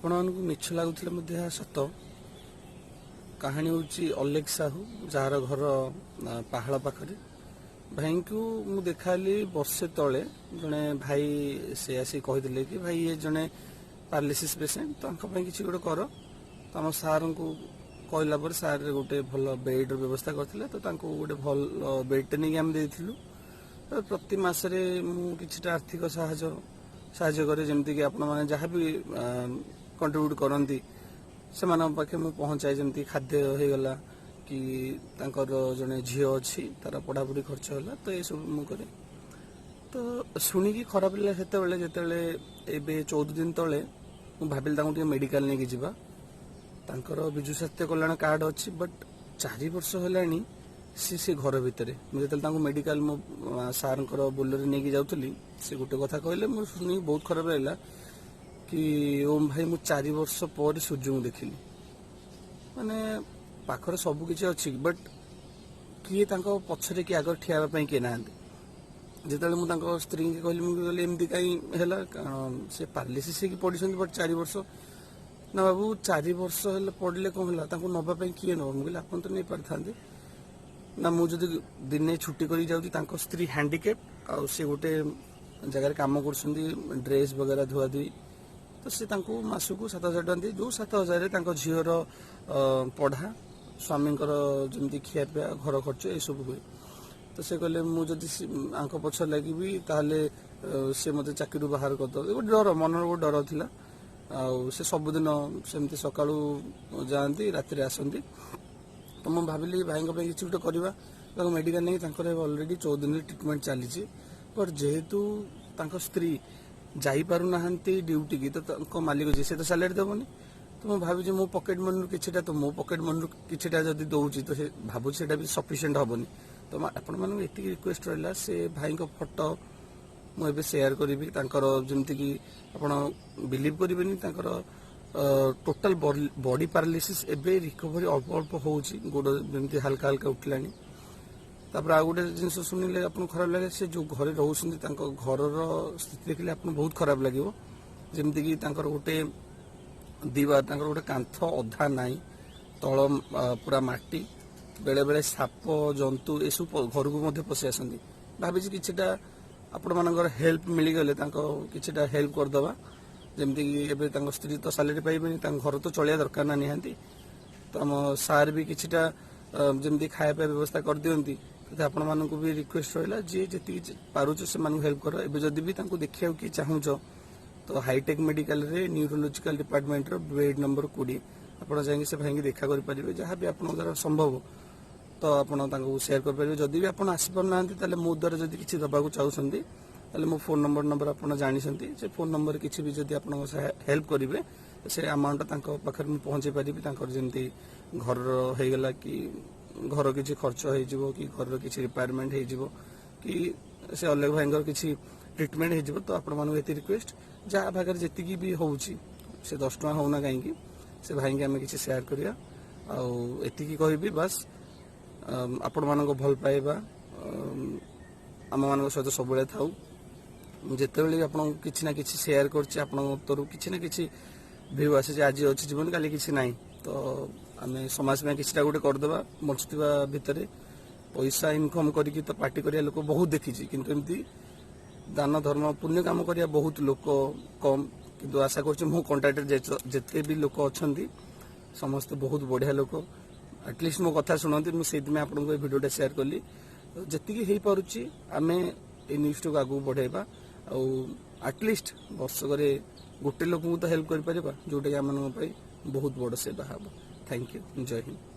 ଆପଣମାନଙ୍କୁ ମିଛ ଲାଗୁଥିଲେ ମଧ୍ୟ ଏହା ସତ କାହାଣୀ। ହେଉଛି ଅଲେଖ ସାହୁ, ଯାହାର ଘର ପାହାଳ ପାଖରେ। ଭାଇଙ୍କୁ ମୁଁ ଦେଖାହେଲି ବର୍ଷେ ତଳେ। ଜଣେ ଭାଇ ସେ ଆସି କହିଥିଲେ କି ଭାଇ, ଇଏ ଜଣେ ପାରାଲିସିସ୍ ପେସେଣ୍ଟ, ତାଙ୍କ ପାଇଁ କିଛି ଗୋଟେ କର। ତ ଆମ ସାର୍ଙ୍କୁ କହିଲା ପରେ ସାର୍ ଗୋଟେ ଭଲ ବେଡ୍ର ବ୍ୟବସ୍ଥା କରିଥିଲେ। ତ ତାଙ୍କୁ ଗୋଟେ ଭଲ ବେଡ୍ଟେ ନେଇକି ଆମେ ଦେଇଥିଲୁ। ତ ପ୍ରତି ମାସରେ ମୁଁ କିଛିଟା ଆର୍ଥିକ ସାହାଯ୍ୟ କରେ, ଯେମିତିକି ଆପଣମାନେ ଯାହା ବି କଣ୍ଟ୍ରିବ୍ୟୁଟ୍ କରନ୍ତି, ସେମାନଙ୍କ ପାଖେ ମୁଁ ପହଞ୍ଚାଏ। ଯେମିତି ଖାଦ୍ୟ ହେଇଗଲା କି ତାଙ୍କର ଜଣେ ଝିଅ ଅଛି, ତାର ପଢ଼ାପଢ଼ି ଖର୍ଚ୍ଚ ହେଲା, ତ ଏସବୁ ମୁଁ କରେ। ତ ଶୁଣିକି ଖରାପ ଲାଗିଲା ସେତେବେଳେ, ଯେତେବେଳେ ଏବେ 14 ଦିନ ତଳେ ମୁଁ ଭାବିଲି ତାଙ୍କୁ ଟିକେ ମେଡ଼ିକାଲ ନେଇକି ଯିବା। ତାଙ୍କର ବିଜୁ ସ୍ୱାସ୍ଥ୍ୟ କଲ୍ୟାଣ କାର୍ଡ଼ ଅଛି, ବଟ୍ 4 ବର୍ଷ ହେଲାଣି ସେ ଘର ଭିତରେ। ମୁଁ ଯେତେବେଳେ ତାଙ୍କୁ ମେଡ଼ିକାଲ ମୋ ସାର୍ଙ୍କର ବୋଲେରୋରେ ନେଇକି ଯାଉଥିଲି, ସେ ଗୋଟେ କଥା କହିଲେ, ମୁଁ ଶୁଣିକି ବହୁତ ଖରାପ ଲାଗିଲା କି ଓମ୍ ଭାଇ, ମୁଁ 4 ବର୍ଷ ପରେ ସୂର୍ଯ୍ୟଙ୍କୁ ଦେଖିଲି। ମାନେ ପାଖରେ ସବୁ କିଛି ଅଛି, ବଟ୍ କିଏ ତାଙ୍କ ପଛରେ କିଏ ଆଗରେ ଠିଆ ହେବା ପାଇଁ କିଏ ନାହାନ୍ତି। ଯେତେବେଳେ ମୁଁ ତାଙ୍କ ସ୍ତ୍ରୀଙ୍କୁ କହିଲି, ମୁଁ କହିଲି ଏମିତି କାହିଁ ହେଲା, କାରଣ ସେ ପାରାଲିସିସ୍ ହେଇକି ପଡ଼ିଛନ୍ତି, ବଟ୍ 4 ବର୍ଷ। ନା ବାବୁ, 4 ବର୍ଷ ହେଲେ ପଡ଼ିଲେ କ'ଣ ହେଲା, ତାଙ୍କୁ ନେବା ପାଇଁ କିଏ ନେବ? ମୁଁ କହିଲି ଆପଣ ତ ନେଇପାରିଥାନ୍ତେ। ନା, ମୁଁ ଯଦି ଦିନେ ଛୁଟି କରିକି ଯାଉଛି, ତାଙ୍କ ସ୍ତ୍ରୀ ହ୍ୟାଣ୍ଡିକ୍ୟାପ୍ ଆଉ ସେ ଗୋଟେ ଜାଗାରେ କାମ କରୁଛନ୍ତି, ଡ୍ରେସ୍ ବଗେରା ଧୁଆ ଧୁଇ। ତ ସେ ତାଙ୍କୁ ମାସକୁ 7,000 ଟଙ୍କା ଦିଏ, ଯେଉଁ 7,000ରେ ତାଙ୍କ ଝିଅର ପଢ଼ା, ସ୍ୱାମୀଙ୍କର ଯେମିତି ଖିଆପିଆ, ଘର ଖର୍ଚ୍ଚ ଏସବୁ ହୁଏ। ତ ସେ କହିଲେ ମୁଁ ଯଦି ଆଙ୍କ ପଛରେ ଲାଗିବି, ତାହେଲେ ସେ ମୋତେ ଚାକିରିରୁ ବାହାର କରିଦେବ। ଗୋଟେ ଡର, ମନର ଗୋଟେ ଡର ଥିଲା। ଆଉ ସେ ସବୁଦିନ ସେମିତି ସକାଳୁ ଯାଆନ୍ତି, ରାତିରେ ଆସନ୍ତି। ତ ମୁଁ ଭାବିଲି ଭାଇଙ୍କ ପାଇଁ କିଛି ଗୋଟେ କରିବା। ତାଙ୍କୁ ମେଡ଼ିକାଲ ନେଇକି, ତାଙ୍କର ଏବେ ଅଲରେଡ଼ି 14 ଦିନରେ ଟ୍ରିଟମେଣ୍ଟ ଚାଲିଛି। ବଟ୍ ଯେହେତୁ ତାଙ୍କ ସ୍ତ୍ରୀ ଯାଇପାରୁନାହାନ୍ତି ଡ୍ୟୁଟିକି, ତ ତାଙ୍କ ମାଲିକ ଯିଏ, ସେ ତ ସାଲାରୀ ଦେବନି। ତ ମୁଁ ଭାବିଛି ମୋ ପକେଟ୍ ମନିରୁ କିଛିଟା, ତ ମୋ ପକେଟ୍ ମନିରୁ କିଛିଟା ଯଦି ଦଉଛି, ତ ସେ ଭାବୁଛି ସେଇଟା ବି ସଫିସିଏଣ୍ଟ ହବନି। ତ ଆପଣମାନଙ୍କୁ ଏତିକି ରିକ୍ୱେଷ୍ଟ ରହିଲା, ସେ ଭାଇଙ୍କ ଫଟୋ ମୁଁ ଏବେ ସେୟାର କରିବି। ତାଙ୍କର ଯେମିତିକି ଆପଣ ବିଲିଭ୍ କରିବେନି, ତାଙ୍କର ଟୋଟାଲ ବଡି ପାରାଲିସିସ୍, ଏବେ ରିକଭରି ଅଳ୍ପ ଅଳ୍ପ ହେଉଛି, ଗୋଡ଼ ଯେମିତି ହାଲକା ହାଲକା ଉଠିଲାଣି। ତାପରେ ଆଉ ଗୋଟେ ଜିନିଷ ଶୁଣିଲେ ଆପଣଙ୍କୁ ଖରାପ ଲାଗେ, ସେ ଯୋଉ ଘରେ ରହୁଛନ୍ତି, ତାଙ୍କ ଘରର ସ୍ଥିତି ଦେଖିଲେ ଆପଣଙ୍କୁ ବହୁତ ଖରାପ ଲାଗିବ। ଯେମିତିକି ତାଙ୍କର ଗୋଟେ ଦିବାର, ତାଙ୍କର ଗୋଟେ କାନ୍ଥ ଅଧା ନାହିଁ, ତଳ ପୁରା ମାଟି। ବେଳେ ବେଳେ ସାପ, ଜନ୍ତୁ ଏସବୁ ଘରକୁ ମଧ୍ୟ ପଶି ଆସନ୍ତି। ଭାବିଛି କିଛିଟା ଆପଣମାନଙ୍କର ହେଲ୍ପ ମିଳିଗଲେ ତାଙ୍କ କିଛିଟା ହେଲ୍ପ କରିଦେବା। ଯେମିତିକି ଏବେ ତାଙ୍କ ସ୍ତ୍ରୀ ତ ସାଲେରୀ ପାଇବେନି, ତାଙ୍କ ଘର ତ ଚଳିବା ଦରକାର ନା ନିହାତି। ତ ଆମ ସାର୍ ବି କିଛିଟା ଯେମିତି ଖାଇବା ପିଇବା ବ୍ୟବସ୍ଥା କରିଦିଅନ୍ତି। ତ ଆପଣମାନଙ୍କୁ ବି ରିକ୍ୱେଷ୍ଟ ରହିଲା, ଯିଏ ଯେତିକି ପାରୁଛ ସେମାନଙ୍କୁ ହେଲ୍ପ କର। ଏବେ ଯଦି ବି ତାଙ୍କୁ ଦେଖିବାକୁ କିଏ ଚାହୁଁଛ, ତ ହାଇଟେକ୍ ମେଡିକାଲରେ ନ୍ୟୁରୋଲୋଜିକାଲ ଡିପାର୍ଟମେଣ୍ଟର ବେଡ୍ ନମ୍ବର 20, ଆପଣ ଯାଇକି ସେ ଭାଇଙ୍କୁ ଦେଖା କରିପାରିବେ। ଯାହା ବି ଆପଣଙ୍କ ଦ୍ୱାରା ସମ୍ଭବ, ତ ଆପଣ ତାଙ୍କୁ ସେୟାର କରିପାରିବେ। ଯଦି ବି ଆପଣ ଆସିପାରୁନାହାନ୍ତି, ତାହେଲେ ମୋ ଦ୍ୱାରା ଯଦି କିଛି ଦେବାକୁ ଚାହୁଁଛନ୍ତି, ତାହେଲେ ମୋ ଫୋନ୍ ନମ୍ବର ଆପଣ ଜାଣିଛନ୍ତି। ସେ ଫୋନ୍ ନମ୍ବରରେ କିଛି ବି ଯଦି ଆପଣଙ୍କ ହେଲ୍ପ କରିବେ, ସେ ଆମାଉଣ୍ଟଟା ତାଙ୍କ ପାଖରେ ମୁଁ ପହଞ୍ଚେଇ ପାରିବି। ତାଙ୍କର ଯେମିତି ଘରର ହେଇଗଲା କି ଘର କିଛି ଖର୍ଚ୍ଚ ହେଇଯିବ କି ଘରର କିଛି ରିକ୍ୱାରମେଣ୍ଟ ହେଇଯିବ କି ସେ ଅଲେଖ ଭାଇଙ୍କର କିଛି ଟ୍ରିଟମେଣ୍ଟ ହେଇଯିବ। ତ ଆପଣମାନଙ୍କୁ ଏତିକି ରିକ୍ୱେଷ୍ଟ, ଯାହା ଭାଗରେ ଯେତିକି ବି ହଉଛି, ସେ 10 ଟଙ୍କା ହଉନା କାହିଁକି, ସେ ଭାଇଙ୍କି ଆମେ କିଛି ସେୟାର କରିବା। ଆଉ ଏତିକି କହିବି ବାସ୍, ଆପଣମାନଙ୍କ ଭଲ ପାଇବା ଆମମାନଙ୍କ ସହିତ ସବୁବେଳେ ଥାଉ। ମୁଁ ଯେତେବେଳେ ବି ଆପଣଙ୍କୁ କିଛି ନା କିଛି ସେୟାର କରୁଛି, ଆପଣଙ୍କ ତରଫରୁ କିଛି ନା କିଛି ଭ୍ୟୁ ଆସିଛି। ଆଜି ଅଛି ଜୀବନ, କାଲି କିଛି ନାହିଁ। ତ ଆମେ ସମାଜ ପାଇଁ କିଛିଟା ଗୋଟେ କରିଦେବା ବଞ୍ଚୁଥିବା ଭିତରେ। ପଇସା ଇନକମ୍ କରିକି ତ ପାର୍ଟି କରିବା ଲୋକ ବହୁତ ଦେଖିଛି, କିନ୍ତୁ ଏମିତି ଦାନ ଧର୍ମ ପୁଣ୍ୟ କାମ କରିବା ବହୁତ ଲୋକ କମ୍। କିନ୍ତୁ ଆଶା କରୁଛି ମୋ କଣ୍ଟାକ୍ଟରେ ଯେତେ ବି ଲୋକ ଅଛନ୍ତି, ସମସ୍ତେ ବହୁତ ବଢ଼ିଆ ଲୋକ, ଆଟଲିଷ୍ଟ ମୋ କଥା ଶୁଣନ୍ତି। ମୁଁ ସେଇଥିପାଇଁ ଆପଣଙ୍କୁ ଏ ଭିଡ଼ିଓଟା ସେୟାର କଲି। ତ ଯେତିକି ହେଇପାରୁଛି ଆମେ ଏଇ ନ୍ୟୁଜ୍ଟାକୁ ଆଗକୁ ବଢ଼େଇବା ଆଉ ଆଟଲିଷ୍ଟ ବର୍ଷକରେ ଗୋଟେ ଲୋକଙ୍କୁ ତ ହେଲ୍ପ କରିପାରିବା, ଯୋଉଟାକି ଆମମାନଙ୍କ ପାଇଁ ବହୁତ ବଡ଼ ସେବା ହେବ। Thank you, Jay Hind.